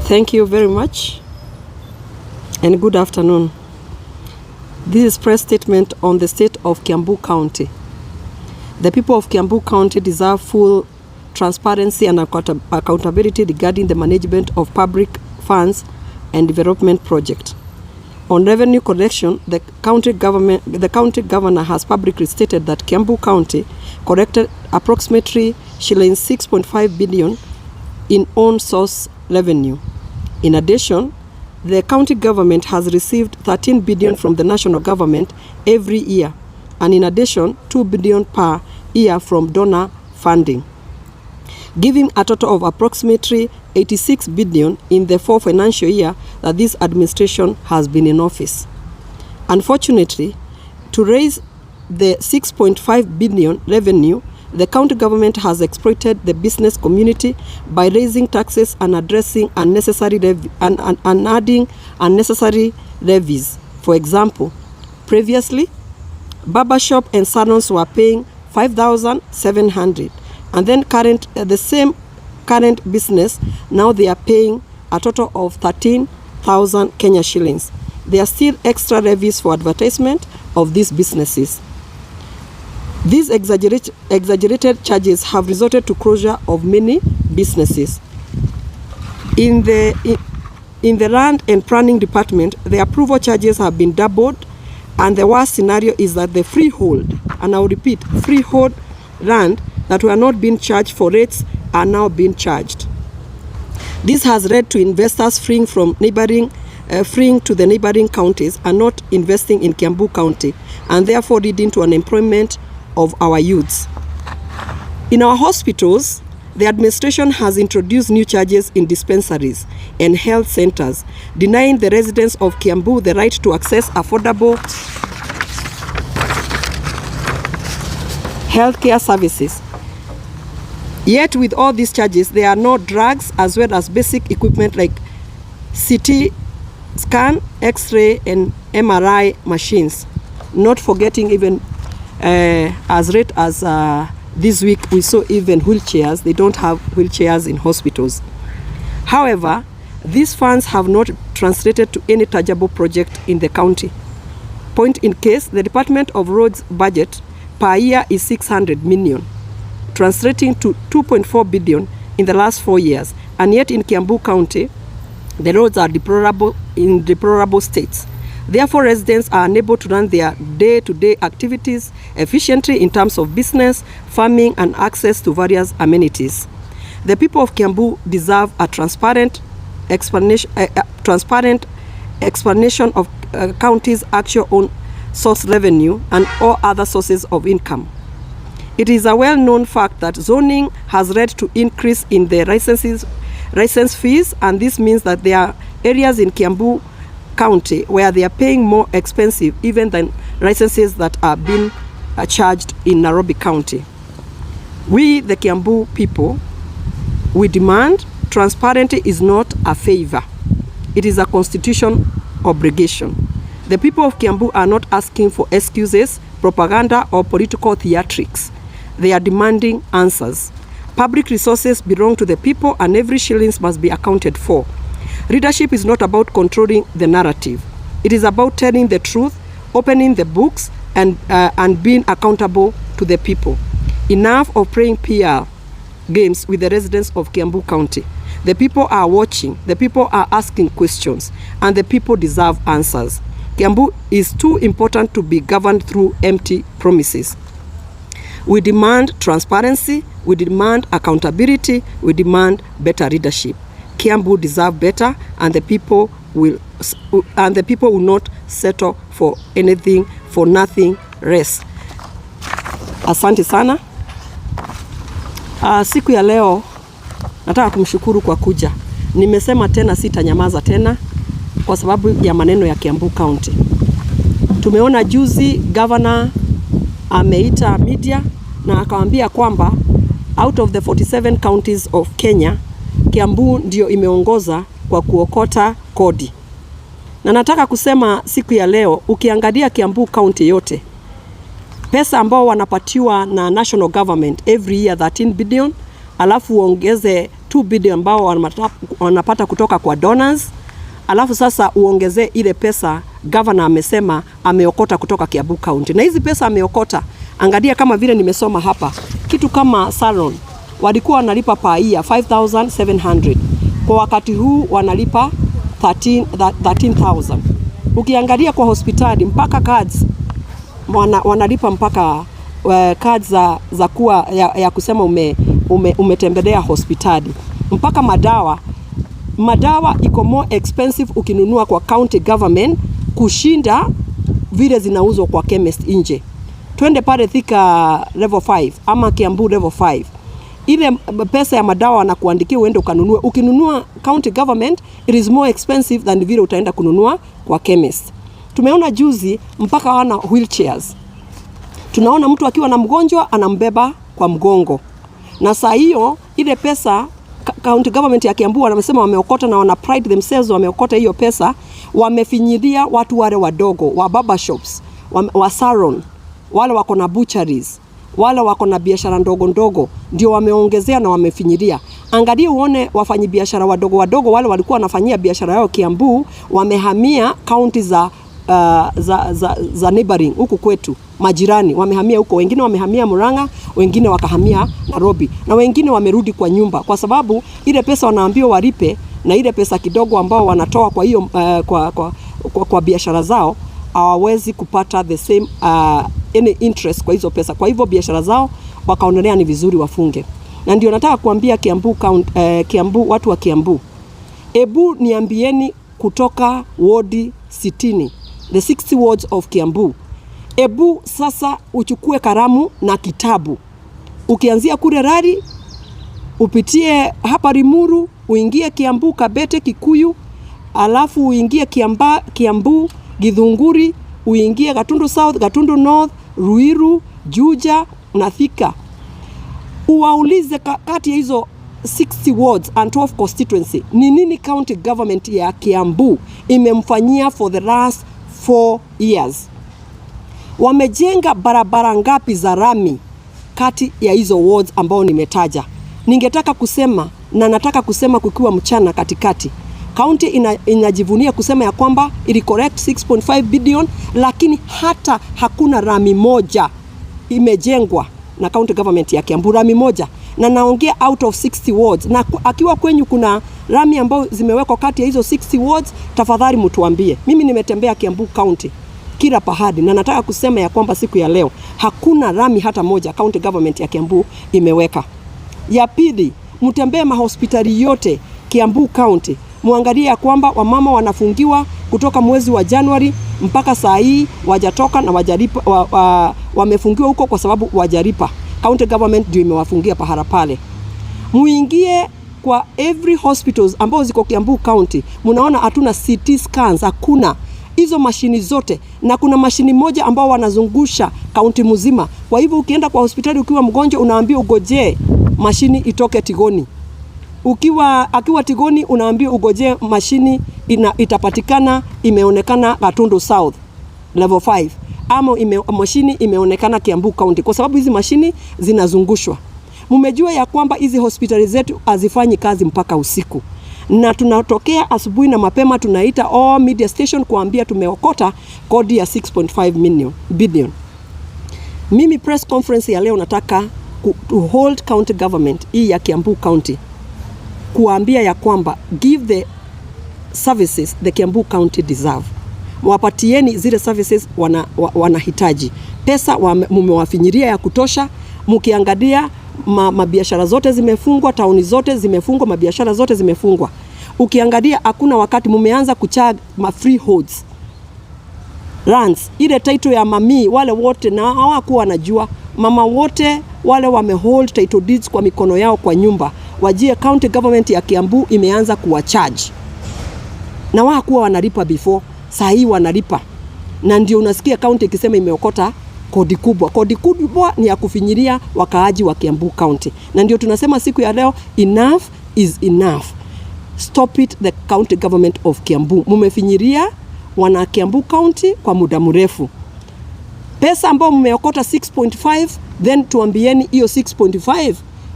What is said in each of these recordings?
Thank you very much and good afternoon. This is press statement on the state of Kiambu County. The people of Kiambu County deserve full transparency and accountability regarding the management of public funds and development projects. On revenue collection, the county governor has publicly stated that Kiambu County collected approximately shillings 6.5 billion in own source revenue. In addition, the county government has received 13 billion from the national government every year, and in addition, 2 billion per year from donor funding, giving a total of approximately 86 billion in the 4 financial year that this administration has been in office. Unfortunately, to raise the 6.5 billion revenue, the county government has exploited the business community by raising taxes and addressing unnecessary and adding unnecessary levies. For example, previously, barbershop and salons were paying 5,700, and then the same current business, now they are paying a total of 13,000 Kenya shillings. There are still extra levies for advertisement of these businesses. These exaggerated charges have resulted to closure of many businesses. In the Land and Planning Department, the approval charges have been doubled, and the worst scenario is that the freehold, and I'll repeat, freehold land that were not being charged for rates are now being charged. This has led to investors fleeing from neighboring, fleeing to the neighboring counties and not investing in Kiambu County, and therefore leading to unemployment of our youths. In our hospitals, the administration has introduced new charges in dispensaries and health centers, denying the residents of Kiambu the right to access affordable healthcare services. Yet with all these charges, there are no drugs as well as basic equipment like CT scan, X-ray, and MRI machines. Not forgetting even as late as this week, we saw even wheelchairs. They don't have wheelchairs in hospitals. However, these funds have not translated to any tangible project in the county. Point in case, the Department of Roads budget per year is 600 million, translating to 2.4 billion in the last 4 years. And yet in Kiambu County, the roads are in deplorable states. Therefore, residents are unable to run their day-to-day activities efficiently in terms of business, farming, and access to various amenities. The people of Kiambu deserve a transparent explanation of county's actual own source revenue and all other sources of income. It is a well-known fact that zoning has led to increase in the license fees, and this means that there are areas in Kiambu County where they are paying more expensive even than licenses that are being charged in Nairobi County. We, the Kiambu people, we demand transparency is not a favor. It is a constitutional obligation. The people of Kiambu are not asking for excuses, propaganda, or political theatrics. They are demanding answers. Public resources belong to the people, and every shilling must be accounted for. Leadership is not about controlling the narrative. It is about telling the truth, opening the books, and being accountable to the people. Enough of playing PR games with the residents of Kiambu County. The people are watching, the people are asking questions, and the people deserve answers. Kiambu is too important to be governed through empty promises. We demand transparency, we demand accountability, we demand better leadership. Kiambu deserve better, and the people will not settle for anything, for nothing less. Asante sana. Siku ya leo nataka kumshukuru kwa kuja. Nimesema tena sitanyamaza tena kwa sababu ya maneno ya Kiambu County. Tumeona juzi governor ameita media na akawaambia kwamba out of the 47 counties of Kenya, Kiambu ndio imeongoza kwa kuokota kodi. Na nataka kusema siku ya leo, ukiangalia Kiambu County yote, pesa ambao wanapatiwa na national government every year 13 billion, alafu uongeze 2 billion ambao wanapata kutoka kwa donors, alafu sasa uongezee ile pesa governor amesema ameokota kutoka Kiambu County. Na hizi pesa ameokota, angalia kama vile nimesoma hapa, kitu kama salon walikuwa wanalipa per year 5700, kwa wakati huu wanalipa 13 13,000. Ukiangalia kwa hospitali mpaka cards wanalipa mpaka cards za kuwa ya kusema umetembelea hospitali, mpaka madawa iko more expensive ukinunua kwa county government kushinda vile zinauzwa kwa chemist nje. Twende pale Thika level 5 ama Kiambu level 5, ile pesa ya madawa wanakuandikia uende ukanunue. Ukinunua county government, it is more expensive than vile utaenda kununua kwa chemist. Tumeona juzi mpaka wana wheelchairs. Tunaona mtu akiwa na mgonjwa anambeba kwa mgongo, na saa hiyo ile pesa county government ya Kiambu wanasema wameokota na wana pride themselves wameokota hiyo pesa, wamefinyilia watu wale wadogo wa barber shops, wa salon, wale wako na butcheries, wale wako na biashara ndogo ndogo, ndio wameongezea na wamefinyilia. Angalia uone wafanyibiashara wadogo wadogo wale walikuwa wanafanyia biashara yao Kiambu, wamehamia kaunti za neighboring huku kwetu majirani, wamehamia huko, wengine wamehamia Murang'a, wengine wakahamia Nairobi, na wengine wamerudi kwa nyumba, kwa sababu ile pesa wanaambiwa walipe na ile pesa kidogo ambao wanatoa kwa hiyo kwa biashara zao hawawezi kupata the same any interest kwa hizo pesa. Kwa hivyo biashara zao wakaonelea ni vizuri wafunge, na ndio nataka kuambia Kiambu County, Kiambu, watu wa Kiambu, ebu niambieni kutoka wodi 60, the 60 wards of Kiambu, ebu sasa uchukue kalamu na kitabu, ukianzia kule Rari upitie hapa Limuru, uingie Kiambu, Kabete, Kikuyu, alafu uingie Kiambu, Githunguri, uingie Gatundu South, Gatundu North, Ruiru, Juja na Thika. Uwaulize kati ya hizo 60 wards and 12 constituency ni nini county government ya Kiambu imemfanyia for the last 4 years. Wamejenga barabara ngapi za rami kati ya hizo wards ambao nimetaja? Ningetaka kusema na nataka kusema kukiwa mchana katikati. County inajivunia kusema ya kwamba ili collect 6.5 billion, lakini hata hakuna rami moja imejengwa na county government ya Kiambu, rami moja, na naongea out of 60 wards. Na akiwa kwenyu kuna rami ambayo zimewekwa kati ya hizo 60 wards, tafadhali mtuambie. Mimi nimetembea Kiambu County kila pahali na nataka kusema ya kwamba siku ya leo hakuna rami hata moja county government ya Kiambu imeweka. Ya pili, mtembee mahospitali yote Kiambu County, muangalie ya kwamba wamama wanafungiwa kutoka mwezi wa Januari mpaka saa hii wajatoka na wajalipa, wamefungiwa huko kwa sababu wajalipa. County government ndio imewafungia pahala pale. Muingie kwa every hospitals ambao ziko Kiambu County, mnaona hatuna CT scans, hakuna hizo mashini zote, na kuna mashini moja ambao wanazungusha kaunti mzima. Kwa hivyo ukienda kwa hospitali ukiwa mgonjwa, unaambiwa ugojee mashini itoke Tigoni. Akiwa Tigoni unaambiwa ugojee mashini itapatikana imeonekana Gatundu South level 5 ama mashini imeonekana Kiambu County, kwa sababu hizi mashini zinazungushwa. Mmejua ya kwamba hizi hospitali zetu hazifanyi kazi mpaka usiku, na tunatokea asubuhi na mapema, tunaita all media station kuambia tumeokota kodi ya 6.5 billion. Mimi press conference ya leo nataka to hold county government hii ya Kiambu County kuambia ya kwamba give the services the Kiambu County deserve. Wapatieni zile services wanahitaji. Pesa mumewafinyiria ya kutosha. Mkiangalia mabiashara zote zimefungwa, tauni zote zimefungwa, mabiashara zote zimefungwa. Ukiangalia hakuna wakati mumeanza kucharge ma freeholds lands, ile title ya mami wale wote na hawakuwa wanajua, mama wote wale wamehold title deeds kwa mikono yao kwa nyumba, wajie county government ya Kiambu imeanza kuwacharge, na hawakuwa wanalipa before, saa hii wanalipa, na ndio unasikia county ikisema imeokota kodi kubwa. Kodi kubwa ni ya kufinyilia wakaaji wa Kiambu County, na ndio tunasema siku ya leo enough is enough. Stop it, the county government of Kiambu. Mumefinyiria wana Kiambu County kwa muda mrefu. Pesa ambayo mmeokota 6.5, then tuambieni hiyo 6.5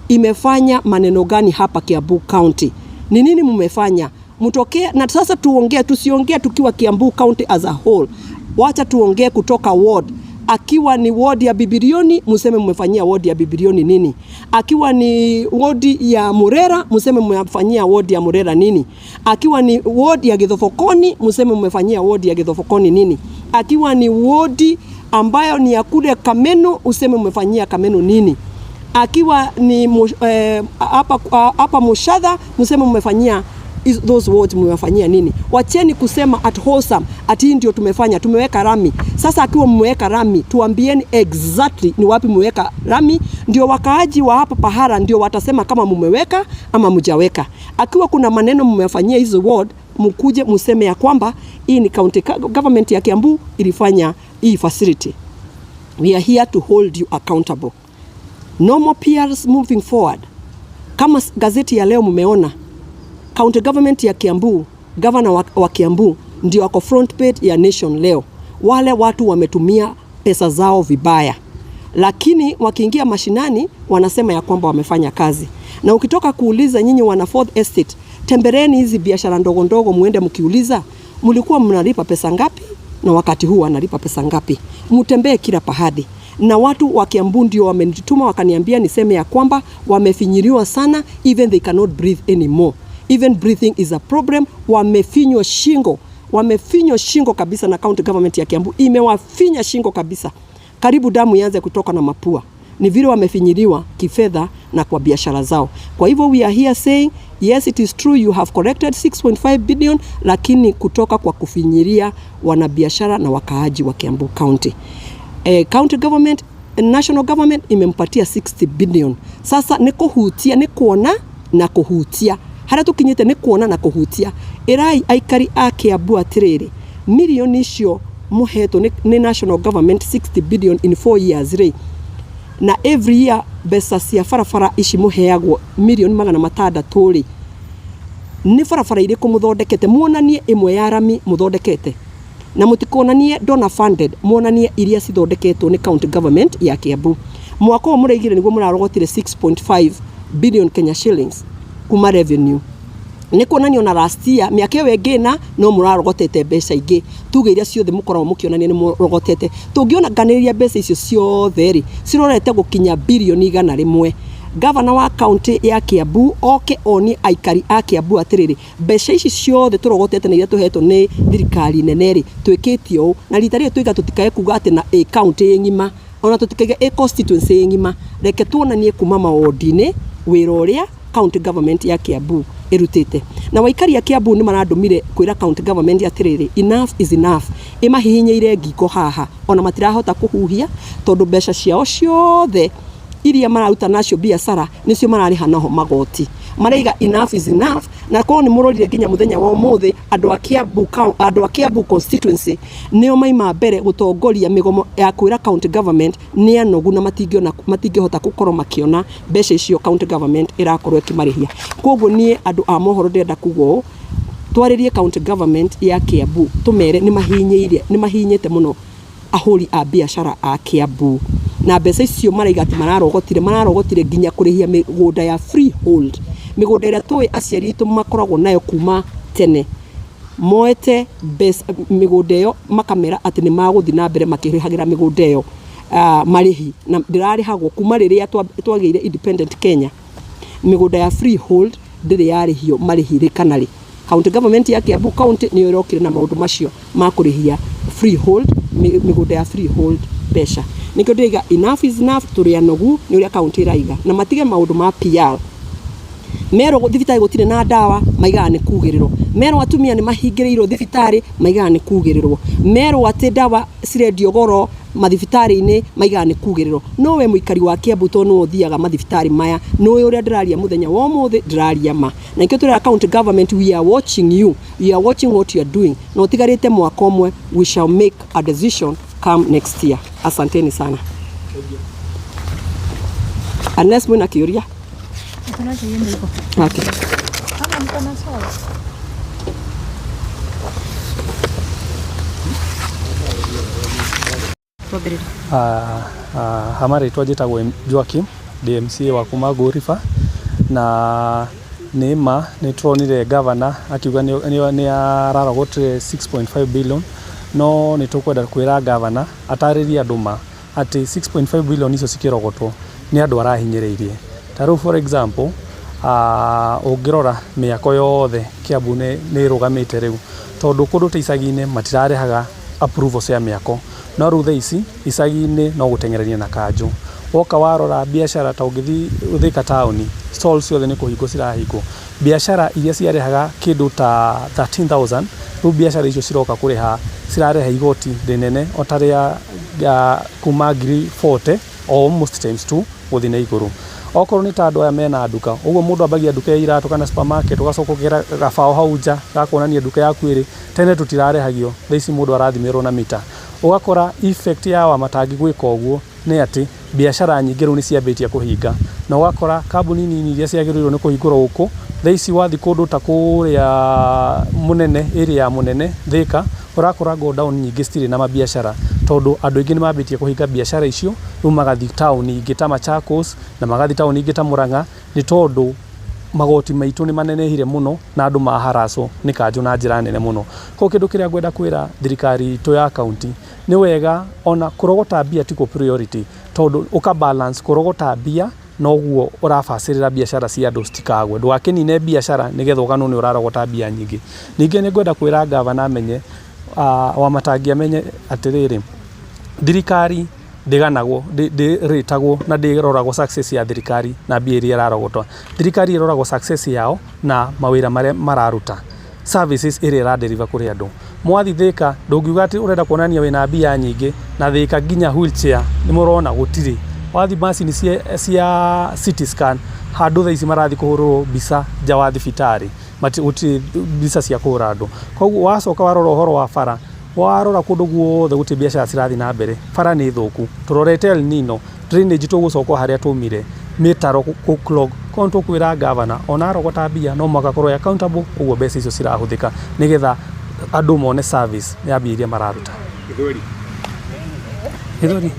imefanya maneno gani hapa Kiambu County? Ni nini mmefanya? Mtokee na sasa tuongee, tusiongee tukiwa Kiambu County as a whole. Wacha tuongee kutoka ward. Akiwa ni ward ya Bibirioni, museme mmefanyia ward ya Bibirioni nini? Akiwa ni ward ya Murera, museme mmefanyia ward ya Murera nini? Akiwa ni ward ya Githofokoni, museme mmefanyia ward ya Githofokoni nini? Akiwa ni ward ambayo ni ya kule Kameno, useme mmefanyia Kameno nini? Akiwa ni hapa Mushadha, mseme mmefanyia those wards mmewafanyia nini? Wacheni kusema at wholesome ati hii ndio tumefanya, tumeweka rami. Sasa akiwa mmeweka rami, tuambieni exactly ni wapi mmeweka rami, ndio wakaaji wa hapa Pahara ndio watasema kama mmeweka ama mjaweka. Akiwa kuna maneno mmewafanyia hizo ward, mkuje mseme ya kwamba hii ni county government ya Kiambu ilifanya hii facility. We are here to hold you accountable. No more PRs moving forward. Kama gazeti ya leo mmeona county government ya Kiambu, governor wa Kiambu ndio ako front page ya Nation leo. Wale watu wametumia pesa zao vibaya, lakini wakiingia mashinani wanasema ya kwamba wamefanya kazi. Na ukitoka kuuliza nyinyi wana Fourth Estate, tembeleni hizi biashara ndogo ndogo, muende mkiuliza mlikuwa mnalipa pesa ngapi na wakati huu wanalipa pesa ngapi. Mtembee kila pahali na watu wa Kiambu ndio wamenituma wakaniambia niseme ya kwamba wamefinyiliwa sana, even they cannot breathe anymore. Even breathing is a problem. Wamefinywa shingo, wamefinywa shingo kabisa na county government ya Kiambu imewafinya shingo kabisa, karibu damu ianze kutoka na mapua. Ni vile wamefinyiliwa kifedha na kwa biashara zao. Kwa hivyo we are here saying yes, it is true you have collected 6.5 billion, lakini kutoka kwa kufinyilia wanabiashara na wakaaji wa Kiambu County. County government, national government imempatia 60 billion. Sasa nĩ kũhutia, nĩ kuona na kũhutia harĩa tũkinyĩte, nĩ kuona na kũhutia. Ĩrai aikari a Kiambu atĩrĩrĩ, milioni icio mũhetwo nĩ national government, 60 billion in 4 years rĩ, na every year mbeca cia barabara ici mũheagwo milioni 600 rĩ, nĩ barabara irĩkũ mũthondekete? Muonanie ĩmwe ya rami mũthondekete, na mũtikonanie donor funded, muonanie iria cithondeketwo nĩ county government ya Kiambu. Mwaka ũyũ mũraigire nĩguo mũrarogotire 6.5 billion Kenya shillings kuma revenue, nĩ kuonania ona last year, mĩaka ĩyo ĩngĩ na no mũrarogotete mbeca ingĩ. Tuge iria ciothe mũkoragwo mũkĩonania nĩ mũrogotete, tũngĩonanganĩrĩria mbeca icio ciothe rĩ, cirorete gũkinya birioni 100. Gavana wa kaunti ya Kiambu oke onie aikari a Kiambu atĩrĩrĩ, mbeca ici ciothe tũrogotete na iria tũhetwo nĩ thirikari nene rĩ, twĩkĩte ũũ. Na rita rĩrĩ tũiga tũtikae kuga atĩ na ĩ kaunti ĩ ng'ima, ona tũtikaige ĩ constituency ĩ ng'ima, reke tuonanie kuma mawondi-inĩ wĩra ũrĩa county government ya Kiambu ĩrutĩte. Na waikari a Kiambu nĩ marandũmire kwĩra county government atĩrĩrĩ, enough is enough. Ĩmahihinyĩire ngingo haha, ona matirahota kũhuhia, tondũ mbeca ciao ciothe iria mararuta nacio biacara nĩcio mararĩha naho magoti. Maraiga enough is enough. Na korwo nĩ mũrorire nginya mũthenya wa ũmũthĩ, andũ a Kiambu constituency nĩo maima mbere gũtongoria mĩgomo ya kwĩra county government nĩ anogu na matingĩona, matingĩhota gũkorwo makĩona mbeca icio county government ĩrakorwo ĩkĩmarĩhia. Koguo niĩ, andũ a mohoro, ndĩrenda kuga ũũ: twarĩrie county government ya Kiambu, tũmere nĩ mahinyĩire, nĩ mahinyĩte mũno ahũri a biacara a Kiambu na mbeca icio maraiga atĩ mararogotire nginya kũrĩhia mĩgũnda ya freehold, mĩgũnda ĩrĩa tũĩ aciari aitũ makoragwo nayo kuma tene. Moete mbeca mĩgũnda ĩyo, makamera atĩ nĩ magũthiĩ na mbere makĩrĩhagĩra mĩgũnda ĩyo marĩhi, na ndĩrarĩhagwo kuma rĩrĩa twagĩire independent Kenya. Mĩgũnda ya freehold ndĩrĩ yarĩhio marĩhi rĩ kana rĩ. County government ya Kiambu County nĩyo ĩrokire na maũndũ macio ma kũrĩhia freehold, mĩgũnda ya freehold mbeca. Nĩkĩo ndĩraiga enough is enough. Tũrĩ anogu nĩ ũrĩa county ĩraiga, na matige maũndũ ma PR. Merwo thibitarĩ gũtirĩ na ndawa, maigaga nĩ kugĩrĩrwo. Merwo atumia nĩ mahingĩrĩirwo thibitarĩ, maigaga nĩ kugĩrĩrwo. Merwo atĩ ndawa cirendio goro mathibitarĩ-inĩ, maigaga nĩ kugĩrĩrwo. No we mũikari wa Kiambu, tondũ nĩwe ũthiaga mathibitarĩ maya, nĩũĩ ũrĩa ndĩraria mũthenya wa ũmũthĩ, ndĩraria ma. Na nĩkĩo tũrera county government, we are watching you, we are watching what you are doing. Na ũtigarĩte mwaka ũmwe, we shall make a decision come next year. Asanteni sana, unless mwina kĩũria. Okay. Kama mko na swali. Twambĩrĩrie. Ha marĩtwa njĩtagwo Joakim. Ndĩ MCA wa kuma Ngũriba na nĩ ma nĩ tũronire governor akiuga nĩ ararogotire 6.5 billion, no nĩ tũkwenda kwĩra governor atarĩrie andũ ma atĩ 6.5 billion icio cikĩrogotwo nĩ andũ arahinyĩrĩirie. Ta rĩu, for example, ũngĩrora mĩako yothe Kiambu nĩ ĩrũgamĩte rĩu tondũ kũndũ ta icagi-inĩ matirarĩhaga approval cia mĩako, no rĩu thaa ici icagi-inĩ no gũteng'erania na kanjũ. Woka warora biacara, ta ũngĩthiĩ Thika taũni, stalls ciothe nĩ kũhingwo cirahingwo. Biacara iria ciarĩhaga kĩndũ ta 13,000, rĩu biacara icio ciroka kũrĩha, cirarĩha igoti rĩnene o ta rĩa kuma ngiri 40, almost times 2 gũthiĩ na igũrũ. Okorwo nĩ ta andũ aya mena nduka ũguo, mũndũ ambagia nduka ya iratũ kana supermarket, ũgacoka ũkera gabaũ hau nja ga kuonania nduka yaku ĩrĩ. Tene tũtirarĩhagio, thaa ici mũndũ arathimĩrwo na mita. Ũgakora effect ya Wamatangi gwĩka ũguo nĩ atĩ biacara nyingĩ rĩu nĩ ciambĩtie kũhinga, na ũgakora kambuni nini iria ciagĩrĩirwo nĩ kũhingũrwo gũkũ thaa ici, wathiĩ kũndũ ta kũrĩa mũnene, area ya mũnene Thika, ũrakora godown nyingĩ citirĩ na mabiacara tondũ andũ aingĩ nĩ mambĩtie kũhinga biacara icio. Rĩu magathiĩ taũni ingĩ ta Machakos na magathiĩ taũni ingĩ ta Murang'a, nĩ tondũ magoti maitũ nĩ manenehire mũno na andũ maharacwo nĩ kanjũ na njĩra nene mũno. Koguo kĩndũ kĩrĩa ngwenda kwĩra thirikari itũ ya kaunti, nĩ wega ona kũrogota mbia tikuo priority, tondũ ũka balance kũrogota mbia noguo ũrabacĩrĩra biacara cia andũ citikagwe. Ndũgakĩnine biacara nĩgetha ũganwo nĩ ũrarogota mbia nyingĩ. Ningĩ nĩ ngwenda kwĩra gavana amenye, Wamatangi amenye atĩrĩrĩ, thirikari ndĩganagwo, ndĩrĩtagwo na ndĩroragwo success ya thirikari na mbia iria ĩrarogotwa. Thirikari ĩroragwo success yao na mawĩra marĩa mararuta, services ĩrĩa ĩradeliver kũrĩ andũ. Mwathi Thika, ndũngiuga atĩ ũrenda kuonania wĩna mbia nyingĩ na Thika nginya wheelchair nĩ mũrona gũtirĩ. Wathi macini cia CT scan, handũ thaa ici marathiĩ kũhũrwo mbica nja wa thibitarĩ, gũtirĩ mbica cia kũhũra andũ. Koguo wacoka warora ũhoro wa bara, warora kũndũ guothe gũtirĩ biacara cirathiĩ na mbere, bara nĩ thũku. Tũrorete El Nino, drainage tũgũcoka o harĩa twaumire, mĩtaro kũ clog. Koguo nĩ tũkwĩra gavana ona arogota mbia no mũhaka akorwo e accountable ũguo mbeca icio cirahũthĩka, nĩgetha andũ mone service ya mbia iria mararuta. Gĩthweri. Gĩthweri.